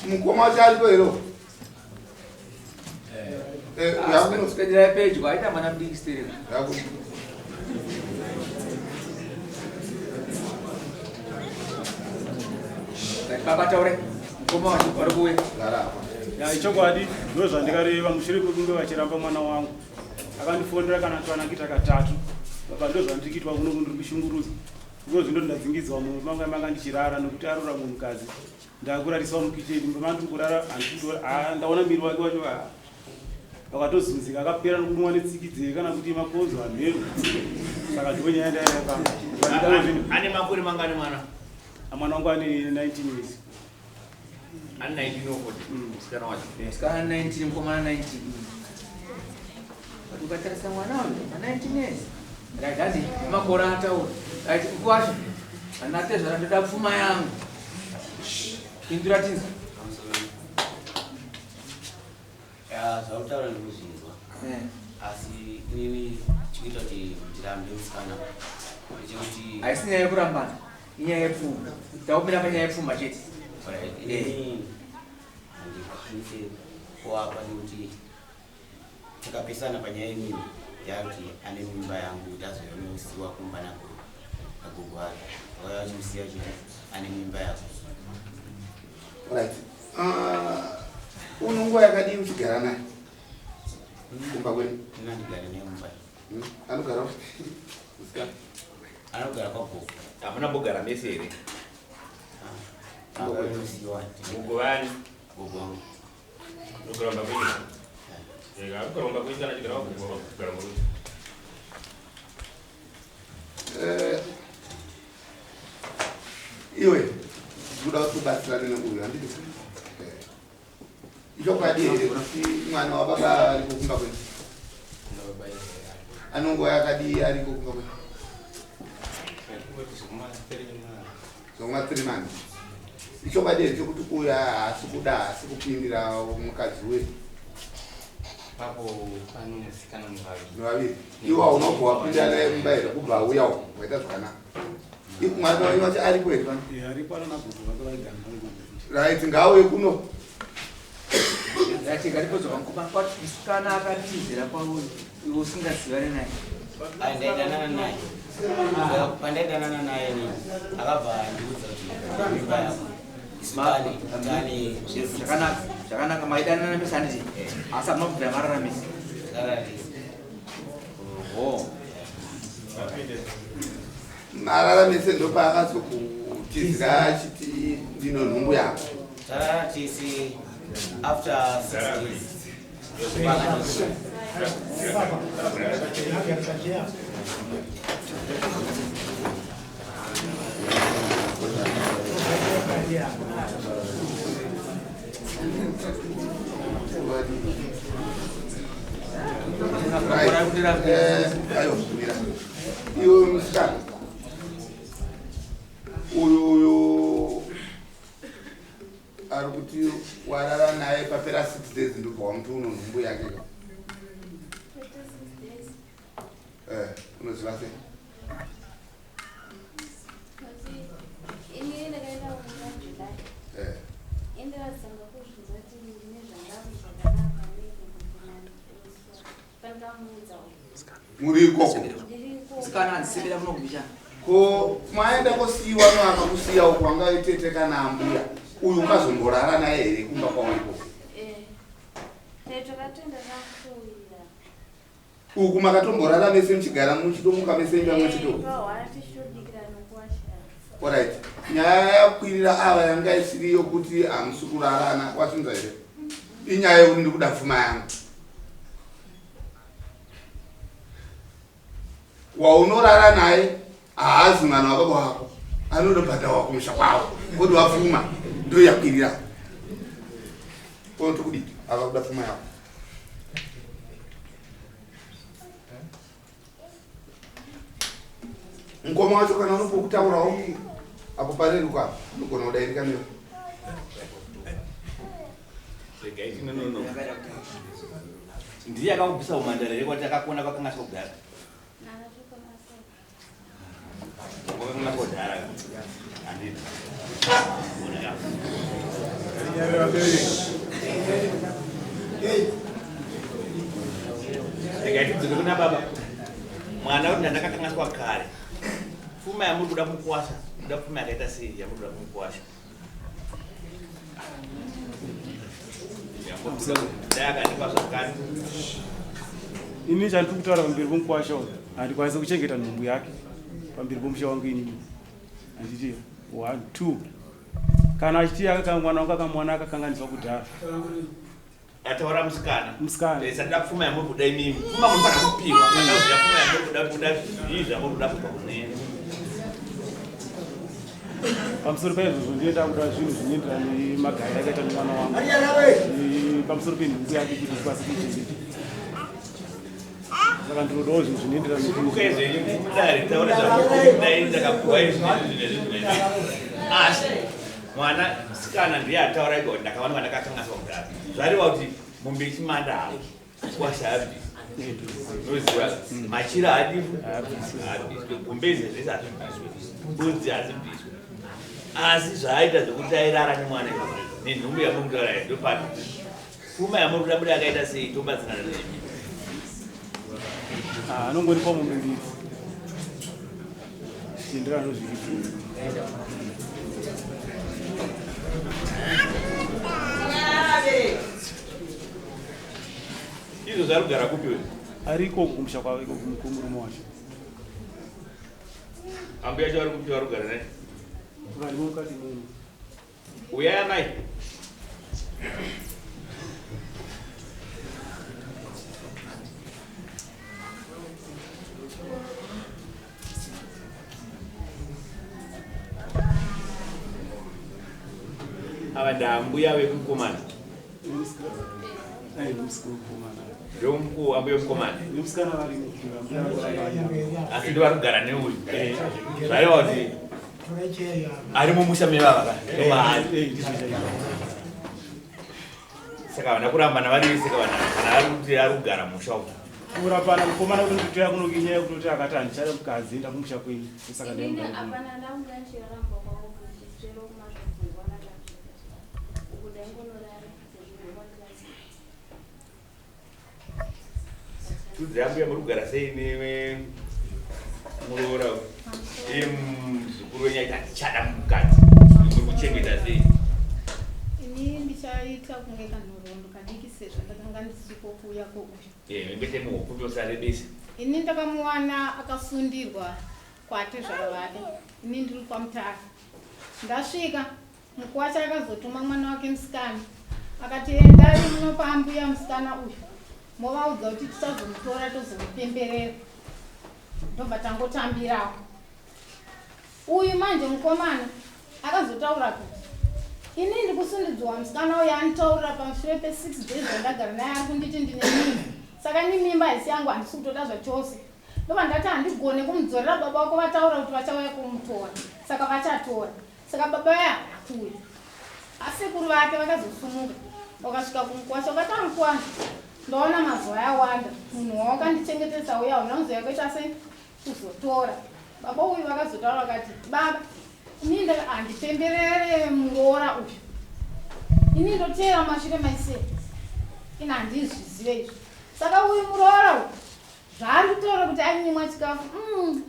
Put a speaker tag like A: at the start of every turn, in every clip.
A: Mukoma wacho ariko here? Eh,
B: Swederai pedyo, aita mwana mudiki stereki. Baba taure, mukoma wacho vari kuuya.
C: Ya ichokwadi ndozvandikareva mushure mekunge vachiramba mwana wangu akandifonera kana twanakita katatu baba ndozvandiri kuitwa kuno kundiri kushungurudzwa kuno zvino ndadzingidzwa mumba mangu yamanga ndichirara nokuti arora munhukadzi Ndakurariswa mukitchen mumba mandiri kurara handikutora ndaona miri wake wacho wakatozunzika akapera nokumwa netsikidzi kana kuti makonzo hamheno saka ndipo nyaya ndaireva
D: ane makore mangani mwana
C: mwana wangu ane 19 years
D: ane 19 okuti musikana wacho
B: musikana 19 mukomana 19 but ukatarisa mwana uyu ma 19 years right hanzi makore ataura right mkwasha anatezvara ndoda pfuma yangu Pindura tinzwe.
E: Ya, zvautaura ndikuzvinzwa.
B: Eh.
E: Asi inini chikuita kuti ndirambe musikana ndechekuti
B: Haisi nyaya yekurambana, inyaya yepfuma. Taupinda panyaya yepfuma chete.
E: Alright, inini handikwanise kuapa nekuti Takapesana panyaya yemimba yakuti ane mimba yangu kuti azoyonosiwa kumba nagogo ake vakauya vachimusiya vachiti ane mimba yako.
A: Right. Ah, uno nguva yakadii uchigara naye kumba kwenu?
E: Ini handigare naye mumba.
A: Anogara musikana?
E: Anogara kwagogo.
D: Hamuna mbogara mese here?
E: Ah, akauya
D: Gogo vani?
E: Gogo wangu.
F: Ndokuramba kwenyu. Rega kuramba kwenyu kana chigara kugara murume.
A: Eh, iwe kuda kubatsirana neuyu handiti eh, ichokwadi here kuti mwana wababa ariko kumba kwenyu anonguva yakadii ariko kumba kwenyu Zvoma 3 months. Ichokwadi here chekuti uyu haasi kuda haasi kupindira mukadzi uyu?
G: Papo pane musikana muvaviri.
A: Vaviri. Iwe hauna kubva wapinda naye mumba here kubva auya uko waita zvakanaka. Mwana wenyu wacho ariko here pano?
C: Eh, aripo ana nagogo vake vaigara navo gogo.
A: Right, ngaauye kuno.
B: Right, ngatipodzwa mukoma kwati musikana akatizira kwauri iwe usingazivane naye.
E: Andaidanana naye. Pandaidanana naye ni akabva andiudza kuti mimba yako. Isitani, tani
B: zvakanaka. Zvakanaka maidanana mese handiti? Asi hamuna kubvira marara mese.
E: Takarara tese.
B: Oho.
A: Marara mese ndopaakazokutizira achiti ndino nhumbu yako.
E: Tarara tese after 6 days.
A: Right. Eh, ayo, mira. Iwe musikana. Uyu uyu ari kuti warara naye papera 6 days ndobva wamuti uno nhumbu yake ka. Eh, unoziva sei? Eh. Muri ikoko.
B: Musikana handisebera muno kumisha.
A: Ko maenda kosiyiwa no akakusiya uko wanga tete kana ambuya uyu ukazomborara naye here kumba kwavo ikoko? Uku makatomborara mese muchigara muchitomuka mese imba muchito. Alright. Nyaya yakwirira ava yanga isiri yokuti hamusi kurarana wasinza here? Inyaya yekuti ndikuda pfuma yangu. Waunorara naye haazi mwana wababa wako anondobhadharwa kumusha kwavo kodi wapfuma ndoyakwirira konoti kudii ava kuda pfuma yavo mukoma wacho kana unopokutaurawo apo pareruka apo unogona kudairika newe
D: Regai tinonono. Ndiye akakubvisa umhandara here kwati akakona kwakanga asina kugara? Kwakanga kudhara. Handiti. Ona ka. Regai tidzoke kuna baba. Mwana kuti ndandakakanganiswa kare. Pfuma yamuri kuda mukuwasha, kuda pfuma yakaita sei yamuri kuda mukuwasha? Dai akandipa zvakare.
C: Ini chandiri kutaura pamberi pomukwasha uyu handikwanisi kuchengeta nhumbu yake pamberi pomusha wangu inini. Handiti one two kana achiti mwana wangu akamwana akakanganiswa kudhara.
D: Ataura musikana.
C: Musikana.
D: Eh, saka pfuma yamuri kuda imimi. Pfuma munofanira kupiwa. Kana kuziva pfuma yamuri kuda kuda zvii zvamuri kuda kubva kune.
C: Pamusoro paizvozvo ndiye ndakuda zvinhu zvinoenderana nemagariro akaita nemwana wangu. Pamusoro penhumbu yake kuti ndikwanise kuichengeta. Saka ndinodawo zvinhu zvinoenderana
D: Simukai zvenyu mudare taura zvamuri ndakapuwa izvi nezvi nezvi nezvi. Asi mwana sikana ndiye ataura ega kuti ndakawanikwa ndakakanganiswa kudhara. Zvareva kuti mombe yechimanda hapo kwasha abvisi. Unoziva machira haadifu haabviswe gumbeze zvese hazvibviswe mbudzi hadzibviswe. Asi zvaaita zvekuti airara nemwana nenhumbu yamuri kutaura iyi ndopati pfuma yamuri kuda muda yakaita sei tobatsirana nemi.
C: Ah, anongoripa mombe mbiri zvichienderana nozviripo.
D: Izvo zvari kugara kupi uyu?
C: Ari ikoko kumusha kwavo ikoko kumurume wacho.
D: Ambuya chavari kupi vari kugara naye?
C: Varimo mukati imomo.
D: Uyai amai. Ava ndaambuya vekukomana. Ndombuya mukomana. Asi ndo vari kugara neuyu. Zvareva kuti ari mumusha mevava ka ndomaari. Saka vana kurambana vari vese ka vana kana ari kuti ari kugara musha umu.
C: Kurapana mukomana kuti nditoya kuno inyaya yekutoti akati handichada mukadzi enda kumusha kwenyu saka
H: Inini
C: ndaenda.
H: hapana ndaunga ndichiramba kwangu kuchiswero kumazvibvungwa nakazvika. Uku ndaingonorara sezvo class.
D: Tudzi ambuya muri kugara sei newe muroora iye muzukuru wenyu aiti handichada mukadzi muri kuchengeta sei?
I: Ini ndichaita kunge kanhoroondo kadiki sezvo ndakanga ndisiko kuuya kouyu.
D: Eh, ngete muhokupi usarebesa.
I: Ini ndakamuwana akasundirwa kwatezvara vake. Ini ndiri kwaMutare. Ndasvika mukuwasha akazotuma mwana wake musikana akati endai munopa ambuya musikana uyu movaudza kuti tichazomutora tozomupemberera. Ndobva tangotambirawo. Uyu manje mukomana akazotaura kuti ini ndikusundidzwa musikana uyu anitaurira pamushure pe 6 days zvandagara naye ari kunditi ndine mimba saka ni mimba haisi yangu handisi kutoda zvachose. Ndobva ndati handigone kumudzorera baba wako vataura kuti vachauya kumutora saka vachatora. Saka baba vaya havana kuuya. Asekuru vake vakazosumuka vakasvika kumukwasha vakati amukwasha ndaona mazuva awanda munhu wawakandichengetesa uya hauna kuzoya kuita sei kuzotora. Baba uyu vakazotaura vakati baba ini handipemberere muroora uyu ini ndoteera mashure maisei ini handizvizive izvi. Saka uyu muroora uyu zvaari kutaura kuti anyimwa chikafu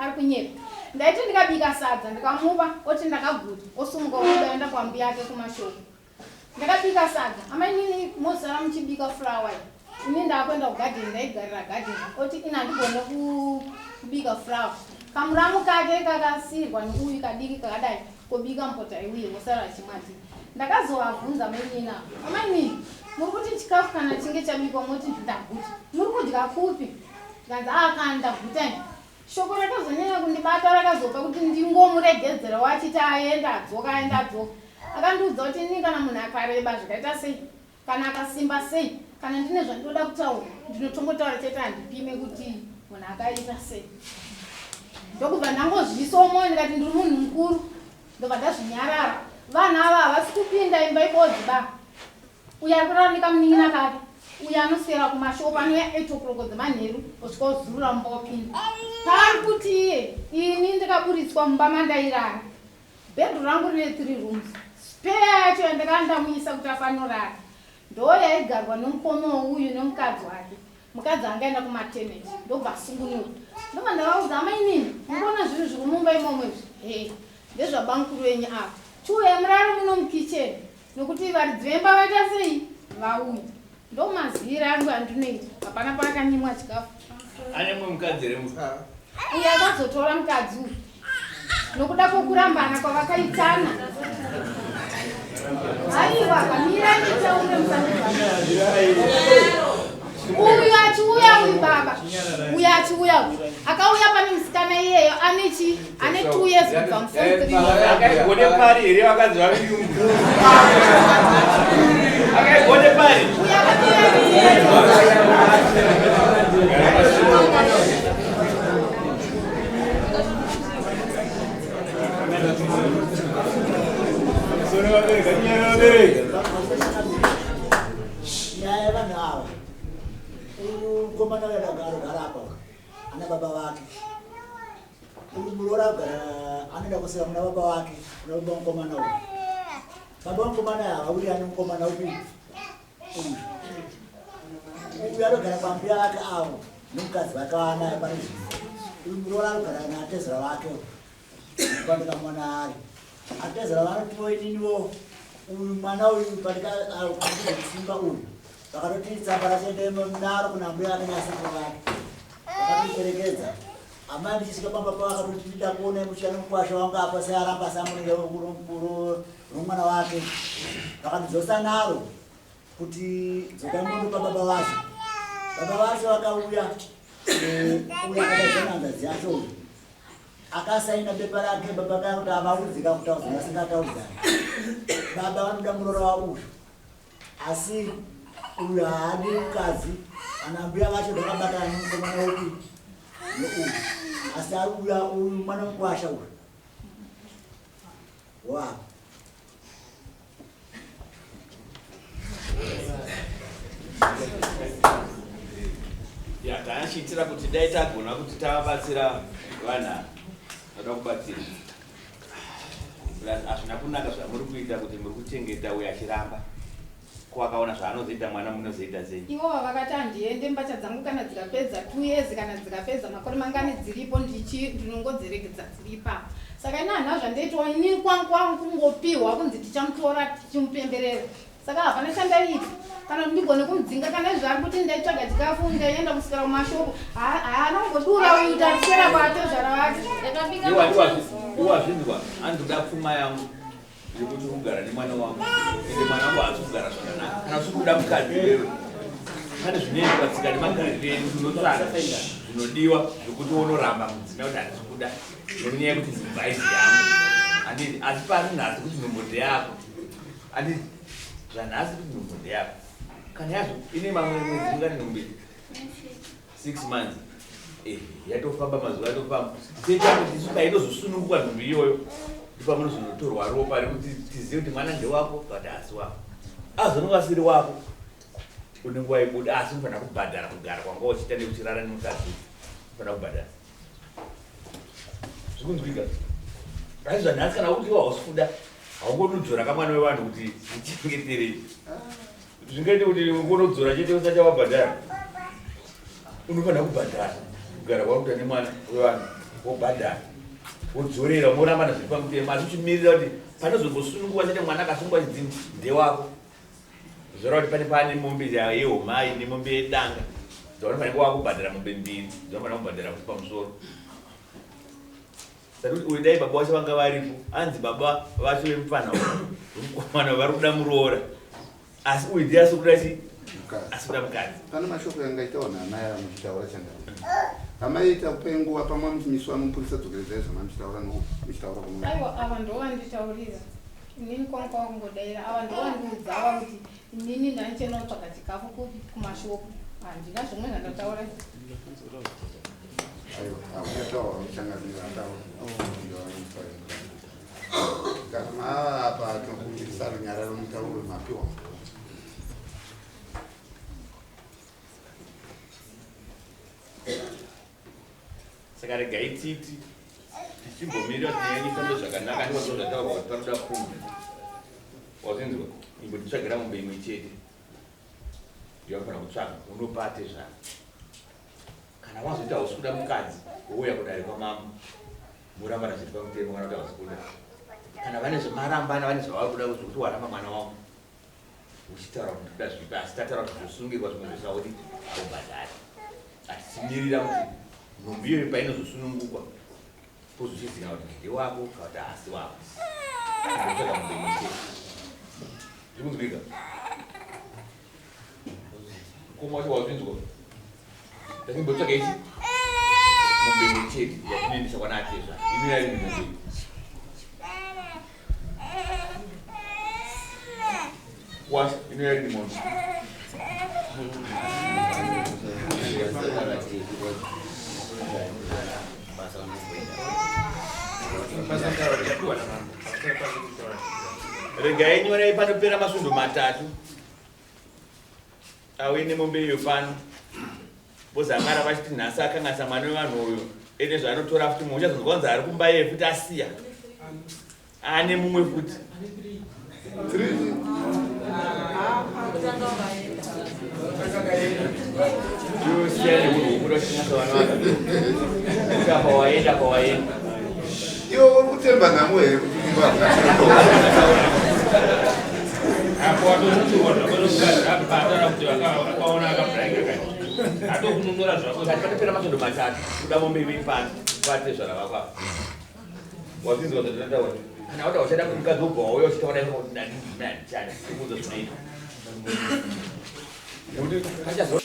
I: ari kunyepa. Ndaiti ndikabika sadza ndikamupa oti ndakaguta osumuka obuda oenda kwambuya yake kumashoko. Ndakabika sadza amainini mosara muchibika furawa iyi. Ini ndakuenda kugadheni ndaigarira gadheni oti ini handigone kubika furawa. Kamuramu kake kakasiyirwa neuyu kadiki kakadai kobika mupota iuye vosara vachimwa tii. Ndakazovabvunza mainini ava amainini muri kuti chikafu kana chinge chabikwa moti ndaguta muri kudya kupi? Ndikanzi aa kana ndaguta ini. Shoko rakazonyanya kundibata rakazopa kuti ndingomuregedzera wachiti aenda adzoka aenda adzoka. Akandiudza kuti ini kana munhu akareba zvikaita sei kana akasimba sei kana ndine zvandinoda kutaura ndinotongotaura chete handipime kuti munhu akaita sei. Ndokubva ndangozviisawo mwoyo ndikati ndiri munhu mukuru ndobva ndazvinyarara. Vanhu ava havasi kupinda imba ibodzi ba. Uyu ari kurara nekamunin'ina kake uyu anoswera kumashopu anouya 8 o'clock dzemanheru osvika ozurura mumba opinda. Paari kuti iye ini ndakaburitswa mumba mandairara. Bedroom rangu rine 3 rooms. Speya yacho yandakanga ndamuisa kuti afanorara ndo yaigarwa nomukoma uyu nemukadzi wake. Mukadzi anga aenda kumaternity ndobva asungunurwa. Ndobva ndavaudza amainini, mukuona zvinhu zviri mumba imomo izvi? He, ndezvabamukuru venyu ava. Chiuya murare muno mukicheni nokuti varidzi vemba vaita sei? Vauya. Ndomaziviro angu andinoita. Hapana paakanyimwa chikafu.
D: Ane mumwe mukadzi here mufi?
I: Uyu akazotora mukadzi uyu nokuda kwokurambana kwavakaitana. Aiwa, kamira nditaure musandibva. Uyu achiuya uyu baba. Uyu achiuya uyu. Akauya pane musikana iyeyo ane chi ane 2 years kubva muform 3.
D: Akaigone pari here vakadzi vaviri umu? Akaigone pari?
I: Uyu akatouya
C: Sore vabereki, nyaya vabereki.
J: Nyaya yevanhu ava, uyu mukomana uyu anogara apa ana baba vake, uyu muroora agara anoenda kusvika kuna baba vake, kuna baba mukomana uyu. Baba mukomana ava uri ane mukomana upi uyu uyu anogara pambuya vake avo nomukadzi wake waanaye pane zvino. Uyu muroora anogara naatezvara vake pandika mwana ari atezvara vanotiwo ininiwo uyu mwana uyu pandikasimba uyu vakatoti tsamba racho naro kuna mbuya vake nasekuru vake vakatiperekedza. Amai ndichisvika pamba pavo vakatoti ndida kuona muchiya nomukwasha wangu apa searamba samunenge romwana wake. Vakatidzosa naro kuti dzokai munopa baba vacho. Baba vacho vakauya, uyu akadaidza hanzvadzi yacho uyu akasaina bepa rake baba kaya kuti avaudzika kutaudzana asingataudzani. Baba vanoda muroora wauyu asi uyu haadi mukadzi. Ana mbuya vacho ndakabatana nemukomana upi neuyu asi ari uya uyu mwana mukwasha uyu wavo.
D: Ya, taachiitira kuti dai tagona kuti tavabatsira vanhu ava vada kubatsira. Plus hazvina kunaka zvamuri kuita kuti muri kuchengeta uyo achiramba. Ko akaona zvaanozoita mwana munozoita sei?
I: Ivo vakati handiende mbatya dzangu kana dzikapedza 2 years kana dzikapedza makore mangani dziripo ndinongodzeregedza dziri ipapo. Saka ini handina zvandoitawo ini kwangu kwangu kungopiwa kunzi tichamutora tichimupemberera. Saka hapana chandaiita kana kuti ndigone kumudzinga kana izvo ari kuti ndaitsvaga chikafu ndaienda kuswera kumashoko. Haana kumbodura uyu tariswera kwatezvara vake.
D: Iwazvinzwa hanzi kuda pfuma yangu yekuti kugara nemwana wangu ende mwana wangu haasi kugara zvakanaka. Kana usiri kuda mukadzi wewe pane zvinoitwa tsika nemagariro edu unotsvaga zvinodiwa zvekuti unoramba mudzimai kuti handisi kuda nenyaya yekuti nhumbu haisi yangu. Handiti asi pari nhasi kuti nhumbu ndeyako. Handiti zvanhasi kuti nhumbu ndeyako. Kana yazvo ine mamwe mwedzi mingani nhumbu iyi? 6 months. Yatofamba mazuva yatofamba. Toita kuti isu painozosununguka nhumbu iyoyo ndipo pamunozonotorwa ropa rekuti tizive kuti mwana ndewako kana kuti haasi wako. Azononga asiri wako unenge waibuda asi unofanira kubhadhara kugara kwanga uchiita nekuchirara nemukadzi. Unofanira kubhadhara. Zvikunzwika? Asi zvanhasi kana kuti hausi kuda haungonodzora kamwana wevanhu kuti uchengeterei. Zvingaite kuti ungonodzora chete usati wabhadhara. Unofanira kubhadhara kugara kwakuita nemwana wevanhu wobhadhara wodzorera moramba nazviri pamutemo asi uchimirira kuti panozombosunungurwa chete mwana akasungwa chidzimu ndewako. Zvoreva kuti pane paane mombe yehomai nemombe yedanga dzaunofanira wakubhadhara mombe mbiri dzaunofanira kubhadhara kuti pamusoro. Saka kuti uyu dai baba vacho vanga varipo anzi baba vacho vemufana uyu vemukomana vari kuda muroora asi uyu ndiye asi kuda chi asi kuda mukadzi.
A: Pane mashoko yangaitawo naamai ava muchitaura changamire. Amai ita kupai nguva pamwe muchimiswa mupurisa dzokeredzai zvamamuchitaura muchitaura kuno.
I: Aiwa ava ndovanditaurira. Inini kwangu kwakungodaira ava ndovandiudza ava kuti inini ndanichienda kutsvaga chikafu kupi kumashoko. Handina zvimwe zvandataura.
A: Aiwa, hakuchataura changamire ataura. Kana mava apa tinokumbirisa runyararo mutauro mapiwa.
D: Saka regai titi tichimbomirira kuti nyaya ifambe zvakanaka ndiko zvataurwa kuti panoda pfuma. Wazinzwa? Imbotitsvagira mombe imwe chete. Ndinofanira kutsvaga unopa atezvara. Kana wazoita hausi kuda mukadzi, wouya kudare kwamambo. Morambana zviri pamutemo kana kuti hausi kuda. Kana vane zvemarambana, vane zvavari kuda kuti waramba mwana wangu. Uchitaura kuti ndikuda zvipi asi tataura kuti zvosungirwa zvimwe zvese haudi haubhadhari. Atichimirira kuti nhumbi iyoyo painozosunungukwa pozochiziva kuti ndewako kana kuti haasi wako. Ndotsvaga mombe imwe chete. Zviri kunzwika? Mukoma wacho wazvinzwa? Ndakambotsvaga ichi mombe imwe chete yatinoendesa kwana atezvara. Inouya rini mombe iyi? Washa, inouya rini mombe? Regai nyorai panopera masvondo matatu auye nemombe iyo pano bozangara vachiti nhasi akanganisa mwana wevanhu uyo ene zvaanotora futi mumwe uchazonzwa kunzi ari kumba iye futi asiya ane mumwe futi Siyana nemunhu wokuda kuchinasa vana vake. Kuti apa waenda apa waenda.
A: Iwe uri kutemba nhamo here kuti mumba
F: Apo watomuturwa zvako nokukadzi akubata kuti akaona akabhuraika kani. Atokununura zvako.
D: Patopera masvondo matatu kuda mombe imwe pano vatezvara vako apa. Wazvinzwa zvatinotaura? Kana wati hauchada mukadzi wobva wauya uchitaura ipapo kuti ndandini handichadi kuudza zvinoita. Nekuti pachazo